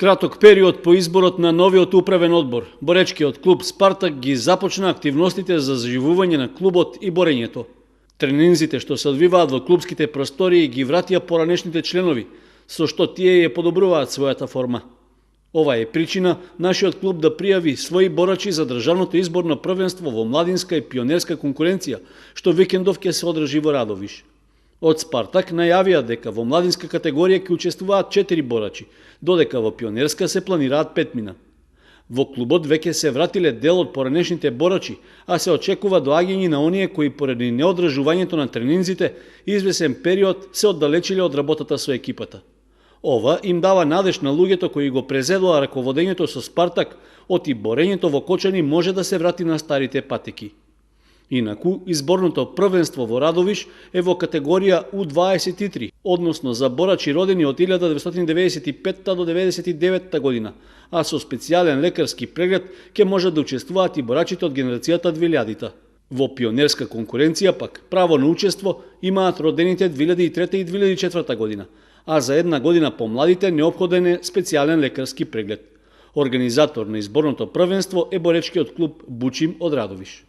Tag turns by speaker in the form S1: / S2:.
S1: Краток период по изборот на новиот управен одбор, боречкиот клуб Спартак ги започна активностите за заживување на клубот и борењето. Тренинзите што се одвиваат во клубските простории ги вратија поранешните членови, со што тие ја подобруваат својата форма. Ова е причина нашиот клуб да пријави своји борачи за државното изборно првенство во младинска и пионерска конкуренција, што викендов ќе се одржи во Радовиш. Од Спартак најавија дека во младинска категорија ќе учествуваат 4 борачи, додека во пионерска се планираат 5. Во клубот веќе се вратиле дел од поранешните борачи, а се очекува доаѓање на оние кои поради неодржувањето на тренинзите извесен период се оддалечиле од работата со екипата. Ова им дава надеж на луѓето кои го презедоа раководењето со Спартак, оти борењето во Кочани може да се врати на старите патеки. Инаку, изборното првенство во Радовиш е во категорија U23, односно за борачи родени од 1995 до 1999 година, а со специјален лекарски преглед ќе може да учествуваат и борачите од генерацијата 2000-та. Во пионерска конкуренција пак право на учество имаат родените 2003 и 2004 година, а за една година помладите неопходен е специјален лекарски преглед. Организатор на изборното првенство е боречкиот клуб Бучим од Радовиш.